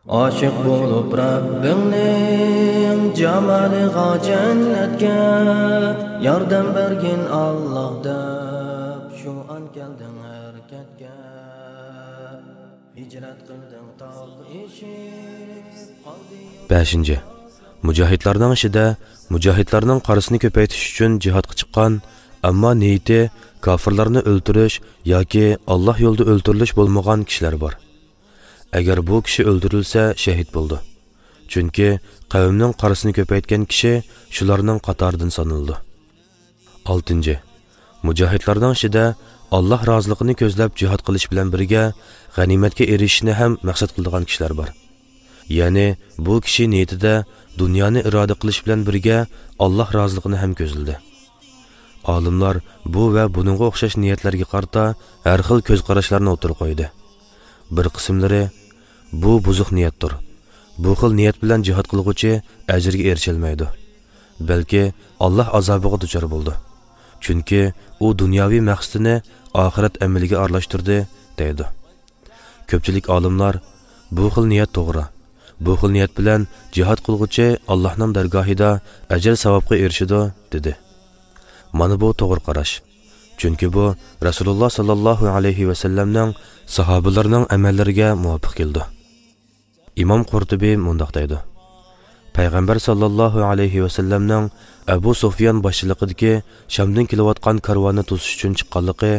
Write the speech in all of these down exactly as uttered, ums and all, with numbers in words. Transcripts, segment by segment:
ئاشىق بولۇپ رەببىڭنىڭ جامالىغا، جەننەتكە ياردەم بەرگىن ئاللاھ دەپ، شۇ ئان كەلدىڭ ھەرىكەتكە. ھىجرەت قىلدىڭ تاغ ئېشىپ قالدى. بەشىنچى، مۇجاھىدلارنىڭ ئىچىدە مۇجاھىدلارنىڭ قارىسىنى كۆپەيتىش ئۈچۈن جىھادقا چىققان، ئەمما نىيىتى كاپىرلارنى ئۆلتۈرۈش ياكى ئاللاھ يولىدا ئۆلتۈرۈلۈش بولمىغان كىشىلەر بار. ئەگەر بۇ كىشى ئۆلتۈرۈلسە، شەھىد بولىدۇ. چۈنكى قەۋمنىڭ قارىسىنى كۆپەيتكەن كىشى شۇلارنىڭ قاتارىدىن سانىلىدۇ. ئالتىنچى، مۇجاھىدلارنىڭ ئىچىدە ئاللاھ رازىلىقىنى كۆزلەپ جىھاد قىلىش بىلەن بىرگە، غەنىيمەتكە ئېرىشىشنى ھەم مەقسەت قىلىدىغان كىشىلەر بار. يەنى بۇ كىشى نىيىتىدە دۇنيانى ئىرادە قىلىش بىلەن بىرگە، ئاللاھ رازىلىقىنى ھەم كۆزلىدى. ئالىملار بۇ ۋە بۇنىڭغا ئوخشاش نىيەتلەرگە قارىتا ھەر خىل كۆز قاراشلارنى ئوتتۇرىغا قويدى. بىر قىسىملىرى، بۇ بۇزۇق نىيەتتۇر. بۇ خىل نىيەت بىلەن جىھاد قىلغۇچى ئەجىرگە ئېرىشەلمەيدۇ. بەلكى ئاللاھ ئازابىغا دۇچار بولىدۇ. چۈنكى ئۇ دۇنياۋى مەقسىتىنى ئاخىرەت ئەمىلىگە ئارىلاشتۇردى، دەيدۇ. كۆپچىلىك ئالىملار، بۇ خىل نىيەت توغرا. بۇ خىل نىيەت بىلەن جىھاد قىلغۇچى ئاللاھنىڭ دەرگاھىدا ئەجىر-ساۋابقا ئېرىشىدۇ، دېدى. مانا بۇ توغرا قاراش. چۈنكى بۇ رەسۇلۇللاھ ساللاللاھۇ ئەلەيھى ۋەسەللەمنىڭ ساھابىلىرىنىڭ ئەمەللىرىگە مۇۋاپىق كېلىدۇ. ئىمام قۇرتۇبى مۇنداق دەيدۇ: پەيغەمبەر ساللاللاھۇ ئەلەيھى ۋەسەللەمنىڭ ئەبۇ سۇفيان باشچىلىقىدىكى شامدىن كېلىۋاتقان كارۋاننى توسۇش ئۈچۈن چىققانلىقى،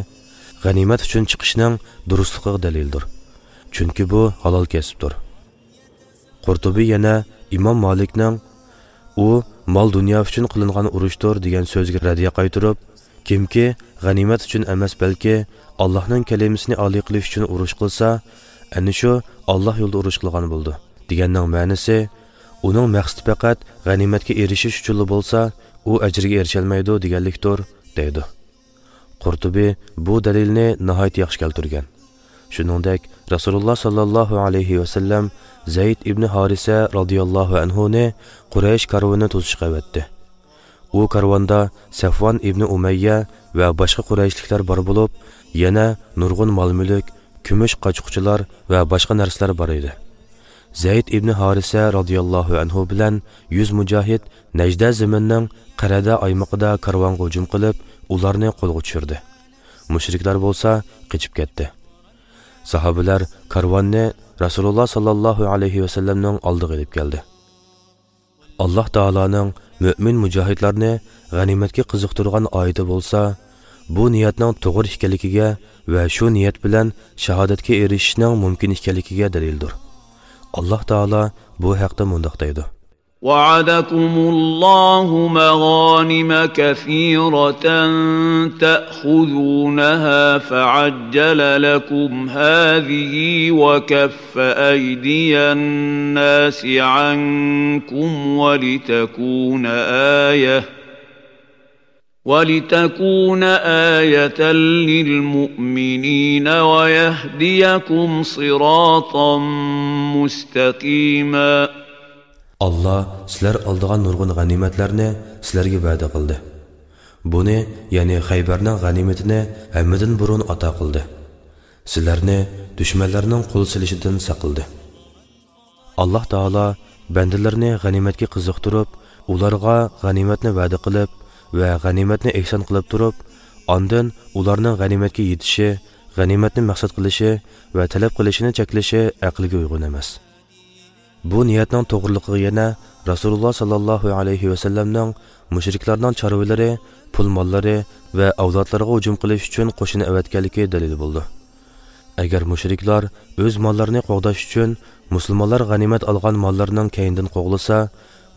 غەنىيمەت ئۈچۈن چىقىشنىڭ دۇرۇسلۇقىغا دەلىلدۇر. چۈنكى بۇ ھالال كەسىپتۇر. قۇرتۇبى يەنە ئىمام مالىكنىڭ، ئۇ مال-دۇنيا ئۈچۈن قىلىنغان ئۇرۇشتۇر، دېگەن سۆزىگە رەددىيە قايتۇرۇپ، كىمكى غەنىيمەت ئۈچۈن ئەمەس، بەلكى ئاللاھنىڭ كەلىمىسىنى ئالىي قىلىش ئۈچۈن ئۇرۇش قىلسا، ئەنە شۇ ئاللاھ يولىدا ئۇرۇش قىلغان بولىدۇ، دېگەننىڭ مەنىسى، ئۇنىڭ مەقسىتى پەقەت غەنىيمەتكە ئېرىشىش ئۈچۈنلا بولسا، ئۇ ئەجىرگە ئېرىشەلمەيدۇ، دېگەنلىكتۇر، دەيدۇ. قۇرتۇبى بۇ دەلىلنى ناھايىتى ياخشى كەلتۈرگەن. شۇنىڭدەك، رەسۇلۇللاھ ساللاللاھۇ ئەلەيھى ۋەسەللەم زەيد ئىبنى ھارىسە رازىياللاھۇ ئەنھۇنى قۇرەيش كارۋىنىنى توسۇشقا ئەۋەتتى. ئۇ كارۋاندا سەفۋان ئىبنى ئۇمەييە ۋە باشقا قۇرەيشلىكلەر بار بولۇپ، يەنە نۇرغۇن مال-مۈلۈك، كۈمۈش قاچا-قۇچىلار ۋە باشقا نەرسىلەر بار ئىدى. زەيد ئىبنى ھارىسە رازىياللاھۇ ئەنھۇ بىلەن يۈز مۇجاھىد نەجدە زېمىنىنىڭ قەرەدە ئايمىقىدا كارۋانغا ھۇجۇم قىلىپ، ئۇلارنى قولغا چۈشۈردى. مۇشرىكلار بولسا قېچىپ كەتتى. ساھابىلەر كارۋاننى رەسۇلۇللاھ ساللاللاھۇ ئەلەيھى ۋەسەللەمنىڭ ئالدىغا ئېلىپ كەلدى. ئاللاھ تائالانىڭ مۆمىن مۇجاھىدلارنى غەنىيمەتكە قىزىقتۇرغان ئايىتى بولسا، بۇ نىيەتنىڭ توغرا ئىكەنلىكىگە ۋە شۇ نىيەت بىلەن شاھادەتكە ئېرىشىشنىڭ مۇمكىن ئىكەنلىكىگە دەلىلدۇر. ئاللاھ تائالا بۇ ھەقتە مۇنداق دەيدۇ: وعدكم الله مغانم كثيرة تأخذونها فعجل لكم هذه وكف أيدي الناس عنكم ولتكون آية، ولتكون آية للمؤمنين ويهديكم صراطا مستقيما. ئاللاھ سىلەر ئالىدىغان نۇرغۇن غەنىيمەتلەرنى سىلەرگە ۋەدە قىلدى. بۇنى، يەنى خەيبەرنىڭ غەنىيمىتىنى ھەممىدىن بۇرۇن ئاتا قىلدى. سىلەرنى دۈشمەنلەرنىڭ قول سېلىشىدىن ساقلىدى. ئاللاھ تائالا بەندىلىرىنى غەنىيمەتكە قىزىقتۇرۇپ، ئۇلارغا غەنىيمەتنى ۋەدە قىلىپ ۋە غەنىيمەتنى ئېھسان قىلىپ تۇرۇپ، ئاندىن ئۇلارنىڭ غەنىيمەتكە يېتىشى، غەنىيمەتنى مەقسەت قىلىشى ۋە تەلەپ قىلىشىنى چەكلىشى ئەقىلگە ئۇيغۇن ئەمەس. بۇ نىيەتنىڭ توغرىلىقىغا يەنە رەسۇلۇللاھ ساللاللاھۇ ئەلەيھى ۋەسەللەمنىڭ مۇشرىكلارنىڭ چارۋىلىرى، پۇل-ماللىرى ۋە ئەۋلادلىرىغا ھۇجۇم قىلىش ئۈچۈن قوشۇن ئەۋەتكەنلىكى دەلىل بولىدۇ. ئەگەر مۇشرىكلار ئۆز ماللىرىنى قوغداش ئۈچۈن مۇسۇلمانلار غەنىيمەت ئالغان ماللىرىنىڭ كەينىدىن قوغلىسا،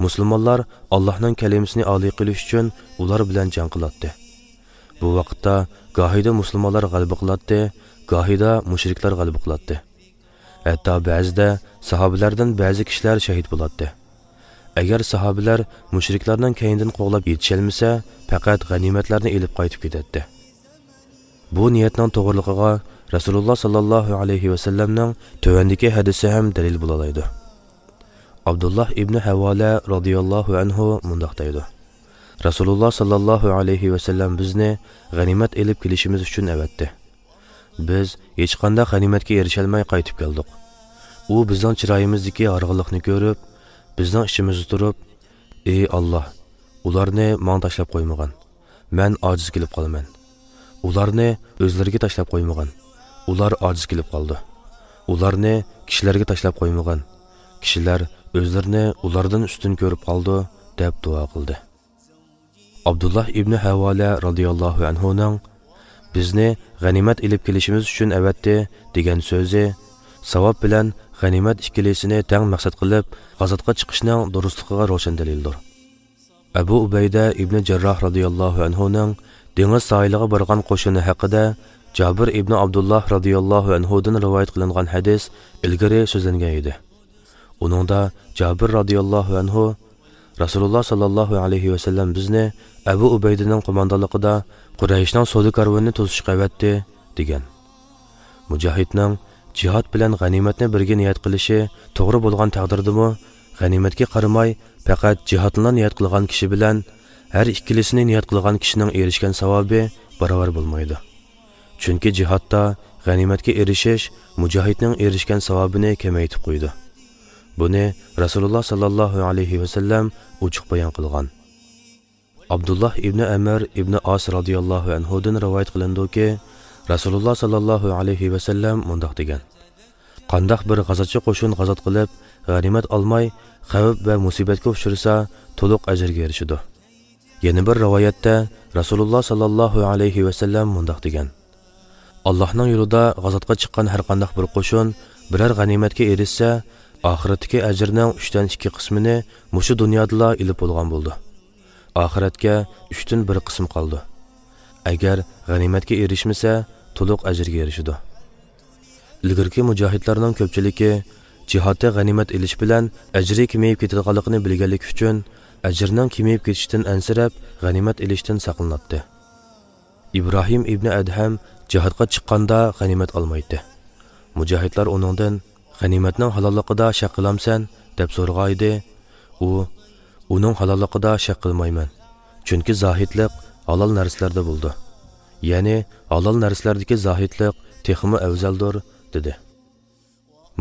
مۇسۇلمانلار ئاللاھنىڭ كەلىمىسىنى ئالىي قىلىش ئۈچۈن ئۇلار بىلەن جەڭ قىلاتتى. بۇ ۋاقىتتا گاھىدا مۇسۇلمانلار غەلىبە قىلاتتى، گاھىدا مۇشرىكلار غەلىبە قىلاتتى. ھەتتا بەزىدە ساھابىلەردىن بەزى كىشىلەر شەھىت بولاتتى. ئەگەر ساھابىلەر مۇشرىكلارنىڭ كەينىدىن قوغلاپ يېتىشەلمىسە، پەقەت غەنىيمەتلەرنى ئېلىپ قايتىپ كېتەتتى. بۇ نىيەتنىڭ توغرىلىقىغا رەسۇلۇللاھ ساللاللاھۇ ئەلەيھى ۋەسەللەمنىڭ تۆۋەندىكى ھەدىسى ھەم دەلىل بولالايدۇ. ئابدۇللاھ ئىبنى ھەۋالە رازىياللاھۇ ئەنھۇ مۇنداق دەيدۇ: رەسۇلۇللاھ ساللاللاھۇ ئەلەيھى ۋەسەللەم بىزنى غەنىيمەت ئېلىپ كېلىشىمىز ئۈچۈن ئەۋەتتى. بىز ھېچقانداق غەنىيمەتكە ئېرىشەلمەي قايتىپ كەلدۇق. ئۇ بىزنىڭ چىرايىمىزدىكى ھارغىنلىقنى كۆرۈپ، بىزنىڭ ئىچىمىزدە تۇرۇپ، ئى ئاللاھ، ئۇلارنى ماڭا تاشلاپ قويمىغىن. مەن ئاجىز كېلىپ قالىمەن. ئۇلارنى ئۆزلىرىگە تاشلاپ قويمىغىن. ئۇلار ئاجىز كېلىپ قالىدۇ. ئۇلارنى كىشىلەرگە تاشلاپ قويمىغىن. كىشىلەر ئۆزلىرىنى ئۇلاردىن ئۈستۈن كۆرۈپ قالىدۇ، دەپ دۇئا قىلدى. ئابدۇللاھ ئىبنى ھەۋالە رازىياللاھۇ ئەنھۇنىڭ بىزنى غەنىيمەت ئېلىپ كېلىشىمىز ئۈچۈن ئەۋەتتى دېگەن سۆزى ساۋاب بىلەن غەنىيمەت ئىككىلىسىنى تەڭ مەقسەت قىلىپ غازاتقا چىقىشنىڭ دۇرۇسلۇقىغا روشەن دەلىلدۇر. ئەبۇ ئۇبەيدە ئىبنى جەرراھ رازىياللاھۇ ئەنھۇنىڭ دېڭىز ساھىلىغا بارغان قوشۇنى ھەققىدە جابىر ئىبنى ئابدۇللاھ رازىياللاھۇ ئەنھۇدىن رىۋايەت قىلىنغان ھەدىس ئىلگىرى سۆزلەنگەن ئىدى. ئۇنىڭدا جابىر رازىياللاھۇ ئەنھۇ، رەسۇلۇللاھ ساللاللاھۇ ئەلەيھى ۋەسەللەم بىزنى ئەبۇ ئۇبەيدىنىڭ قوماندانلىقىدا قۇرەيشنىڭ سودا كارۋىنىنى توسۇشقا ئەۋەتتى، دېگەن. مۇجاھىدنىڭ جىھاد بىلەن غەنىيمەتنى بىرگە نىيەت قىلىشى توغرا بولغان تەقدىردىمۇ، غەنىيمەتكە قارىماي پەقەت جىھادنىلا نىيەت قىلغان كىشى بىلەن ھەر ئىككىلىسىنى نىيەت قىلغان كىشىنىڭ ئېرىشكەن ساۋابى باراۋەر بولمايدۇ. چۈنكى جىھادتا غەنىيمەتكە ئېرىشىش مۇجاھىدنىڭ ئېرىشكەن ساۋابىنى كېمەيتىپ قويىدۇ. بۇنى رەسۇلۇللاھ ساللاللاھۇ ئەلەيھى ۋەسەللەم ئوچۇق بايان قىلغان. ئابدۇللاھ ئىبنى ئەمر ئىبنى ئاس رازىياللاھۇ ئەنھۇدىن رىۋايەت قىلىنىدۇكى، رەسۇلۇللاھ ساللاللاھۇ ئەلەيھى ۋەسەللەم مۇنداق دېگەن: قانداق بىر غازاتچى قوشۇن غازات قىلىپ، غەنىيمەت ئالماي، خەۋپ ۋە مۇسىبەتكە ئۇچرىسا، تولۇق ئەجىرگە ئېرىشىدۇ. يەنە بىر رىۋايەتتە رەسۇلۇللاھ ساللاللاھۇ ئەلەيھى ۋەسەللەم مۇنداق دېگەن: ئاللاھنىڭ يولىدا غازاتقا چىققان ھەرقانداق بىر قوشۇن بىرەر غەنىيمەتكە ئېرىشسە، ئاخىرەتتىكى ئەجرىنىڭ ئۈچتىن ئىككى قىسمىنى مۇشۇ دۇنيادىلا ئېلىپ بولغان بولىدۇ. ئاخىرەتكە ئۈچتىن بىر قىسىم قالىدۇ. ئەگەر غەنىيمەتكە ئېرىشمىسە، تولۇق ئەجىرگە ئېرىشىدۇ. ئىلگىرىكى مۇجاھىدلارنىڭ كۆپچىلىكى جىھادتا غەنىيمەت ئېلىش بىلەن ئەجرى كېمىيىپ كېتىدىغانلىقىنى بىلگەنلىكى ئۈچۈن، ئەجرىنىڭ كېمىيىپ كېتىشىدىن ئەنسىرەپ، غەنىيمەت ئېلىشتىن ساقلىناتتى. ئىبراھىم ئىبنى ئەدھەم جىھادقا چىققاندا غەنىيمەت ئالمايتتى. مۇجاھىدلار ئۇنىڭدىن، «غەنىيمەتنىڭ ھالاللىقىدا شەك قىلامسەن؟» دەپ سورىغانىدى. ئۇ، «ئۇنىڭ ھالاللىقىدا شەك قىلمايمەن، چۈنكى زاھىدلىق ھالال نەرسىلەردە بولىدۇ، يەنى ھالال نەرسىلەردىكى زاھىدلىق تېخىمۇ ئەۋزەلدۇر» دېدى.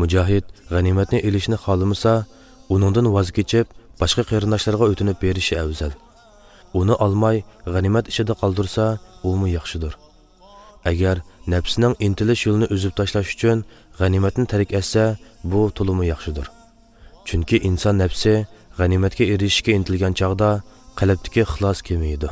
مۇجاھىد غەنىيمەتنى ئېلىشنى خالىمىسا، ئۇنىڭدىن ۋاز كېچىپ، باشقا قېرىنداشلارغا ئۆتۈنۈپ بېرىشى ئەۋزەل. ئۇنى ئالماي، غەنىيمەت ئىچىدە قالدۇرسا، ئۇمۇ ياخشىدۇر. ئەگەر نەپسىنىڭ ئىنتىلىش يولىنى ئۈزۈپ تاشلاش ئۈچۈن غەنىيمەتنى تەرك ئەتسە، بۇ تولىمۇ ياخشىدۇر. چۈنكى ئىنسان نەپسى غەنىيمەتكە ئېرىشىشكە ئىنتىلگەن چاغدا قەلبتىكى ئىخلاس كېمىيىدۇ.